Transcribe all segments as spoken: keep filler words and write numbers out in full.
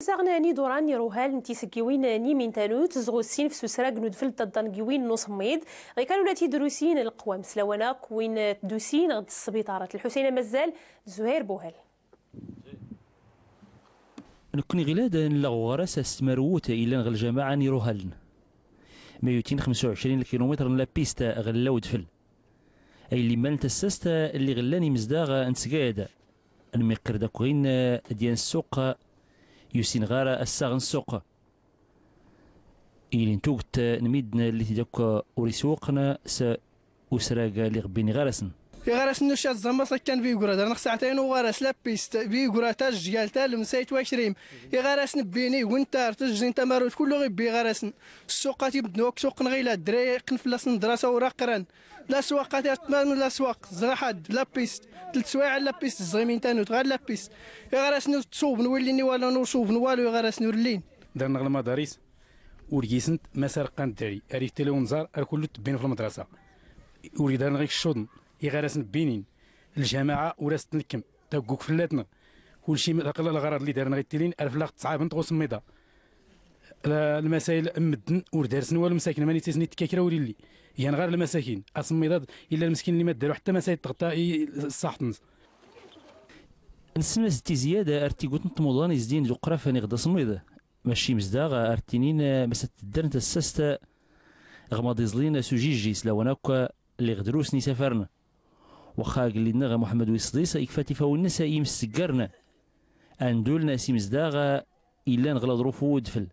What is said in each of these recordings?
Taɣna n iḍuran n iruhal n tisggiwin n imintanut zɣussin f susrag n udfel d taḍḍangiwin n uṣmmiḍ, ɣikan ula tidrusin n lqwam s lawan akk win tdusin ɣ dsbiṭarat. Lḥusayn amazzal d zuhayr buhal. Nekkni ɣilad nllaɣ uɣaras s tmerwut illan ɣ ljamaɛa n iruhal n mayutin xemsa uɛecrin lkilumitr n lapist ɣ lla udfel. Ay lli mmal n tassast lli ɣ llan imzdaɣ n tsgad. Nmiqqir d akk ɣin d yan ssuq yusin ɣar assaɣ n ssuq. Ilin tugt n midden lli tidakk ur iswuqn s usrag lli ɣ bbin iɣarasen. Iɣarasen n ucca tẓammas akkan bigura darnɣ saɛtayn uɣaras lapist bigura tajjgal talmsayt wakrim. Iɣarasen bbini guntar tjzin tamarut kullu ɣibbi iɣarasen. Ssuq ati mddn wakk suqn ɣilad dra iqqn fllasn drasa ur aqran. Laswaq ati atman laswaq zɣaḥad lapist. Tlt swaɛa lapist zɣimin tanut ɣar lapist. Iɣarasen ur tṣubn willi n iwalan ur ṣubn walu iɣarasen ur llin. Darnɣ lmadaris ur gisnt masa rqqan ddari ar iftali unẓar ar kullu tbbin f lmdrasa. Ur darnɣ ikccuḍn iɣarasen bbinin. Ljamaɛa ur as tnkkm tagguk fllatnɣ. Kulci taqla lɣrad lli darnɣ ittilin ar fllaɣ tṣɛabnt ɣ uṣmmiḍa. Lmasayl n mddn ur darsn walu msakn mani tsisn ittka kra ur illi. Yan ɣar lmasakin aṣmmiḍ ad illa lmskin lli ma ddaru ḥtta masayt tɣtta i ṣṣaḥt-ns. Nsn mas d tizyad ar tigutn n tmuḍan izdin d uqraf n iɣ d aṣmmiḍ. Mac imzdaɣ ar ttinin mas ad tddrn tassast ɣ maḍ iẓlin s ujijji s lawan akk lli ɣ drusn isafarn. Waxxa agellid-nnɣ muḥemmed wisḍis ikfa tifawin-ns imsggarn. Anduln s imzdaɣ illan ɣ laḍruf n udfl.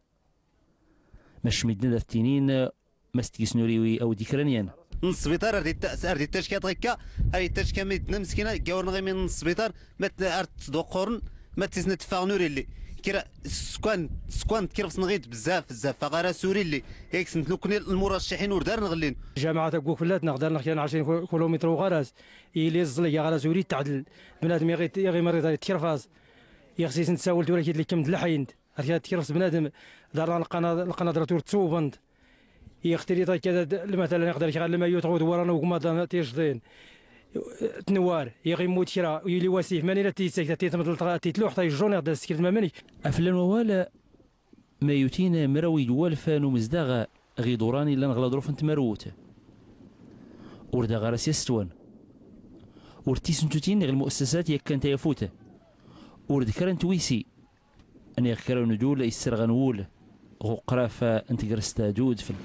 Mac middn ad ttinin mas tgisn uriwi aw d ikran yan. N sbiṭar ar d-ittacka tɣikka ar ittacka middn mskina gawrn ɣ imin n sbiṭar. Ma ar ttḍuqqurn ma ttisn tffaɣn ur illi. Kra skwan skwan tkirfsn ɣid bzzaf bzzaf aɣaras ur illi. Iksn tnukni lmuracciḥin ur darn ɣllin. Ljamaɛa tagguk fllatnɣ darnɣ kra n ɛecrin kilumitr uɣaras. Ili ẓẓl aɣaras ur ittɛdl. Bnadm iɣ imriḍ ar ittkirfas. Iɣs isn tsawlt ur ak idlkm d lḥint. Ar kra ttkirfs bnadm darnɣ lqanadrat ur tṣubnt. Iɣtili ṭakkad lmatalan iɣ dark ɣar lmayut ɣud waran ugmaḍan tižḍin. Tnwar iɣ immut kra ili wasif mani la titsakt titmḍlt titluḥt ay jjun iɣ da tskrt mamnk. Aflan wawal mayutin mraw idwalf n umzdaɣ ɣ iḍuran illan ɣ laḍruf n tmerwut. Ur d aɣaras yastwan. Ur tisntutin iɣ lmussasat yakkan tayafut. Ur d kra n twisi. Niɣ kra n udul isserɣan wul ɣ uqraf n tgrst d udfl.